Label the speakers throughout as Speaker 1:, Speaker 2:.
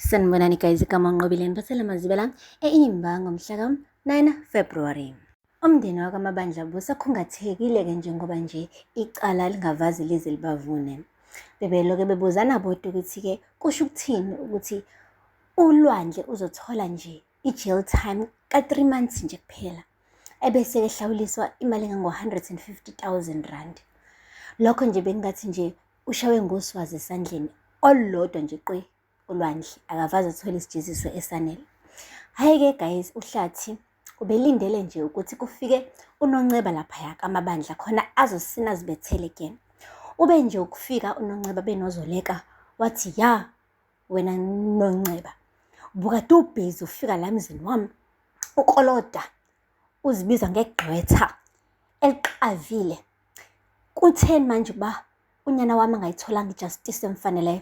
Speaker 1: Sanibonani guys, igama uNqobile ngiphathele amazibela e-Imba ngomhla ka-9 February. Umndeni wakwaMabandla busakhungathekile-ke njengoba nje icala lingavaze lize libavune. Bebeloke bebuzana bodwa ukuthi-ke kusho ukuthini ukuthi uLwandle uzothola nje i-jail time ka-3 months nje kuphela, ebese-ke ehlawuliswa imali engango-150 000 rand. Lokho nje bengingathi nje ushawe ngoswazi esandleni olulodwa nje qwe uLwandle akavaze athole isijeziso esanele. Hhayi-ke guys, uHlathi ubelindele nje ukuthi kufike uNonceba laphaya kaMabandla khona azosina azibethele kuyena. Ube nje ukufika uNonceba benoZoleka wathi ya wena Nonceba ubukade ubhizi ufika la emzini wami ukoloda uzibiza ngegqwetha eliqavile. Kutheni manje ukuba unyana wami angayitholanga i-justice emfaneleyo?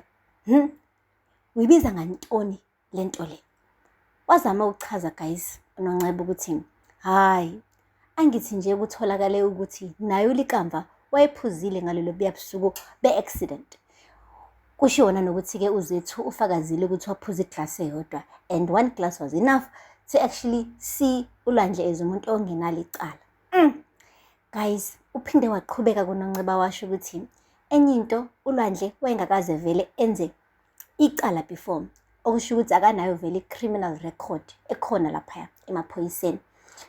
Speaker 1: Uyibiza ngantoni le nto le? Wazama ukuchaza guys uNonceba ukuthi hhayi, angithi nje kutholakale ukuthi naye uLikamva wayephuzile ngalolo buya busuku be-accident. Kushiwona nokuthi-ke uZethu ufakazile ukuthi waphuza iglasi eyodwa and one glass was enough to actually see uLwandle as umuntu ongenalo icala. Guys, uphinde waqhubeka kuNonceba washo ukuthi enye into uLwandle wayengakaze vele enze icala before, okusho ukuthi akanayo vele i-criminal record ekhona laphaya emaphoyiseni.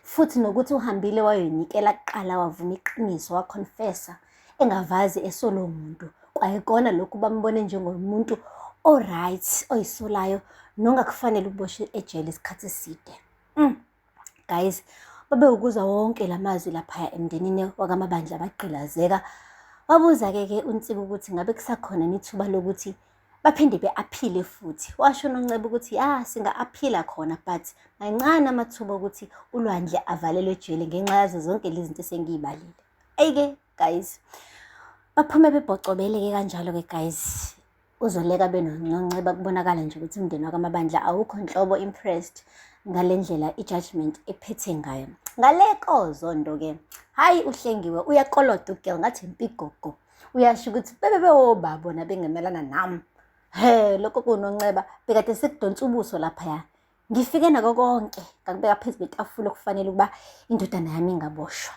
Speaker 1: Futhi nokuthi uhambile wayoyinikela kuqala wavuma iqiniso waconfessa engavazi esolo muntu. Kwayikona lokhu bambone njengomuntu o-right oyisolayo nongakufanele ukuboshwa ejele isikhathi eside. Guys, babe ukuzwa wonke lamazwi laphaya emndenini wakaMabandla bagqilazeka. Wabuza-ke ke uNsiki ukuthi ngabe kusakhona nethuba lokuthi baphinde be-aphile futhi. Washo uNonceba ukuthi ya singa-aphila khona but mancane amathuba okuthi uLwandle avalelwe ejele ngenxa yazo zonke lezi zinto esengiy'balile. Ayi-ke guys, baphume bebhocobele-ke kanjalo-ke guys. UZoleka benoNonceba kubonakala nje ukuthi umndeni wakaMabandla awukho nhlobo impressed ngale ndlela i-judgment ephethe ngayo. Ngale koZondo-ke, hhayi uHlengiwe uyakoloda ugirl ngathi impigogo. Uyasho ukuthi bebe bewoba bona bengemelana nami. He, lokho kunoNceba bekade sekudonsa ubuso laphaya. Ngifike nako konke ngakubeka phezu kwetafula okufanele ukuba indodana yami ingaboshwa.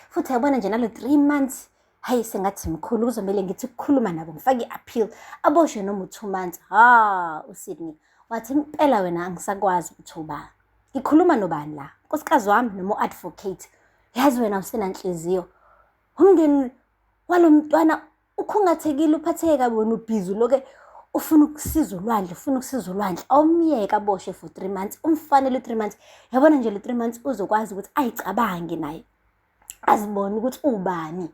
Speaker 1: Futhi yabona nje nalo 3 months hayi sengathi mkhulu kuzomele ngithi ukukhuluma nabo ngifake i-appeal aboshwe noma u-2 months. Ha, uSydney wathi impela wena angisakwazi ukuthi uba ngikhuluma nobani la, nkosikazi wami noma u-advocate. Yazi wena awusenanhliziyo, umndeni walo mntwana ukhungathekile, uphatheke kabi, wena ubhizi uloke ufuna ukusiza uLwandle, ufuna ukusiza uLwandle. Awumyeke aboshwe for 3 months, umfanele u-3 months. Yabona nje le 3 months uzokwazi ukuthi ayicabange naye, azibone ukuthi ubani,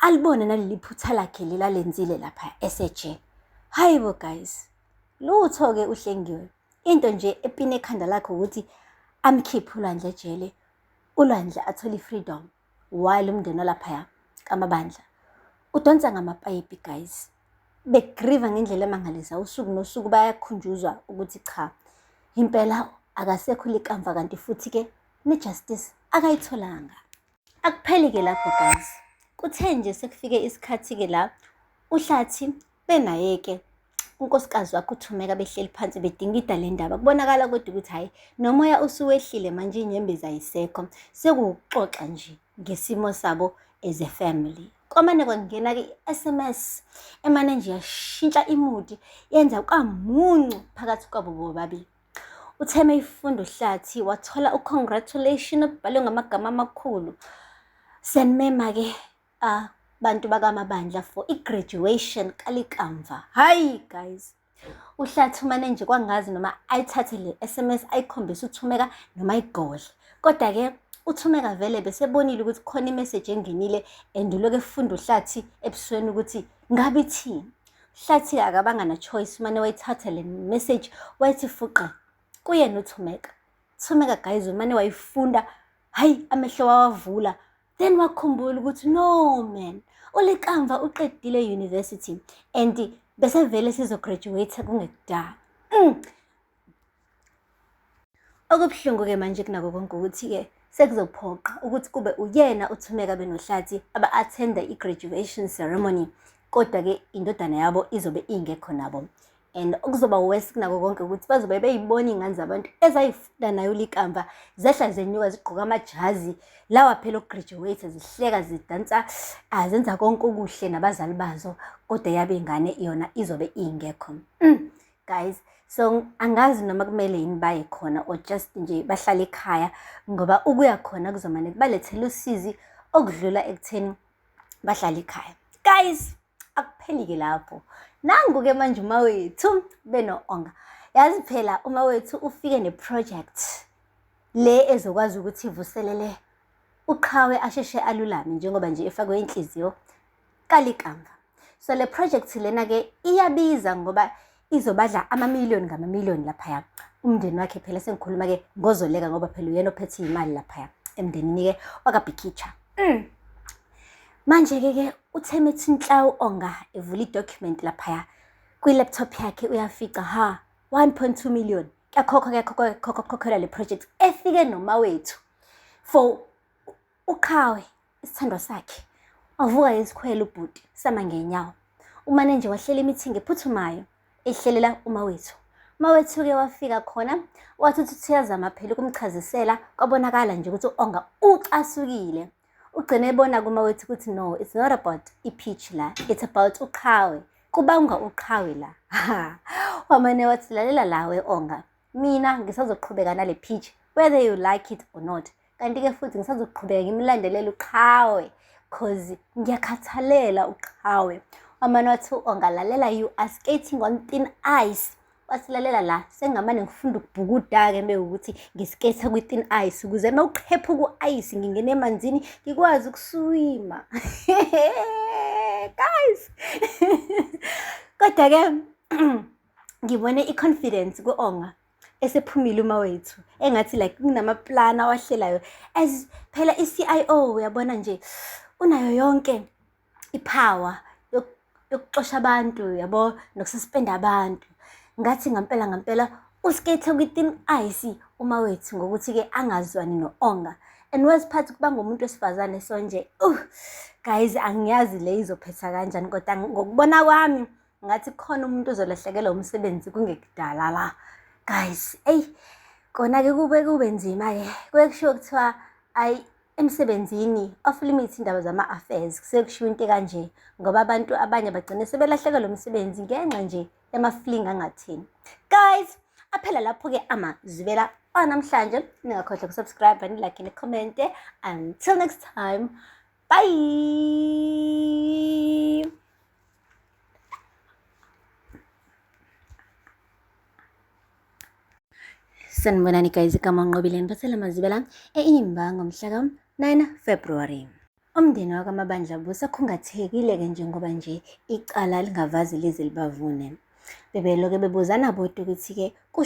Speaker 1: alibone naleli phutha lakhe lelalenzile lapha esejele. Hayi bo guys, lutho-ke uHlengiwe. Into nje epine ekhanda lakhe ukuthi amkhiphe uLwandle ejele, uLwandle athole i-freedom while umndeni olaphaya kaMabandla udonsa ngamapayipi guys. Begriva ngendlela emangalisa usuku nosuku bayakhunjuzwa ukuthi cha impela akasekho likamva kanti futhi-ke ne-justice akayitholanga. Akupheli-ke lapho guys. Kuthe nje sekufike isikhathi-ke la uHlathi benaye-ke unkosikazi wakhe uThumeka behleli phansi bedingida le ndaba. Kubonakala kodwa ukuthi hhayi nomoya usuwehlile manje iy'nyembezi ayisekho. Sekuwukuxoxa nje ngesimo sabo as a family. Kwamane kwangena-ke i-SMS emane nje yashintsha imudi yenza kwamuncu phakathi kwabo bobabili. Uthe meyifunda uHlathi wathola u-congratulation obhalwe ngamagama amakhulu. Siyanimema-ke abantu bakaMabandla for i-graduation kaLikamva. Hayi guys, uHlathi umane nje kwangazi noma ayithathe le SMS ayikhombise uThumeka noma ayigodle. Kodwa-ke uThumeka vele besebonile ukuthi khona imessage engenile and ulokhu efunda uHlathi ebusweni ukuthi ngabe ithini. Hlathi akabanga na choice, umane wayithatha le message wayithi fuqe kuyena uThumeka. Thumeka guys umane wayifunda, hayi amehlo wawavula, then wakhumbula ukuthi no man, uLikamva uqedile university and bese vele sizograduate kungekudala. Okubuhlungu-ke manje kunako konke ukuthi-ke sekuzophoqa ukuthi kube uyena uThumeka benoHlathi aba-attenda i-graduation ceremony, kodwa-ke indodana yabo izobe ingekho nabo. And okuzoba worse kunako konke ukuthi bazobe beyibona iy'ngane zabantu ezayifunda nayo uLikamva zehla zenyuka zigqoka amajazi lawa phela okugraduate zihleka zidansa zenza konke okuhle nabazali bazo kodwa yabe ingane yona izobe ingekho. Guys, so angazi noma kumele yini baye khona or just nje bahlale ekhaya ngoba ukuya khona kuzomane kubalethele usizi okudlula ekutheni bahlale ekhaya. Guys, akupheli-ke lapho. Nangu-ke manje uMawethu beno-Onga. Yazi phela uMawethu ufike ne-project le ezokwazi ukuthi ivuselele uQhawe asheshe alulame njengoba nje efakwe inhliziyo kaLikamva. So le project lena-ke iyabiza ngoba izobadla amamiliyoni ngamamiliyoni laphaya. Umndeni wakhe phela sengikhuluma-ke ngoZoleka ngoba phela uyena ophethe iy'mali laphaya emndenini-ke wakaBhikitsha. Manje-ke ke uThemithi Nhlawu Onga evula i-document laphaya kwi-laptop yakhe uyafica ha 1.2 million kuyakhokhwa kuyakhokhwa kuyakhokhwa kukhokhelwa le project efike noMawethu for uQhawe isithandwa sakhe. Wavuka isikhwele ubhuti sama ngenyawo. Umane nje wahlela imithingi ephuthumayo ehlelela uMawethu. Mawethu-ke wafika khona wathi uthi uyazama phela ukumchazisela kwabonakala nje ukuthi u-Onga ucasukile. Ugcine ebona kuMawethu ukuthi no, it's not about i-pitch la, it's about uQhawe. Kubangwa uQhawe la. Wamane wathi lalela la we-Onga, mina ngisazoqhubeka nale pitch whether you like it or not. Kanti-ke futhi ngisazoqhubeka ngimlandelele uQhawe cause ngiyakhathalela uQhawe. Wamane wathi u-Onga lalela, you are skating on thin ice. Wasilalela la sengingamane ngifunda ukubhukuda-ke mewukuthi ngisketha kwi-thin ice ukuze uma uqhephuka u-ice ngingene emanzini ngikwazi ukuswima. Guys, kodwa-ke ngibone i-confidence ku-Onga esephumile uMawethu engathi like kunama-plan awahlelayo as phela i-CIO uyabona nje unayo yonke i-power yokuxosha abantu yabo nokususpenda abantu. Ngathi ngampela ngampela uskethe kwi-thin ice uMawethu ngokuthi-ke angazwani no-Onga. And worst part kuba ngumuntu wesifazane so nje guys angiyazi le izophetha kanjani kodwa ngokubona kwami ngathi khona umuntu ozolahlekelwa umsebenzi kungekudala la. Guys, eyi kona-ke kube kube nzima-ke kuye kushiwo kuthiwa ayi emsebenzini off limit indaba zama-affairs kusuke kushiwo into ekanje ngoba abantu abanye bagcine sebelahlekelwa umsebenzi ngenxa nje yama-fling angathini. Guys, aphela lapho-ke amazwibela anamhlanje. Ningakhohlwa ukusubscribe, nilike, nikhomente. Until next time, bye! Sanibonani guys, igama uNqobile niphathela amazwibela e-Imba ngomhla ka-9 February. Umndeni wakwaMabandla ubusakhungathekile-ke njengoba nje icala lingavazi lize libavune. Bebeloke bebuzana bodwa ukuthi-ke kusho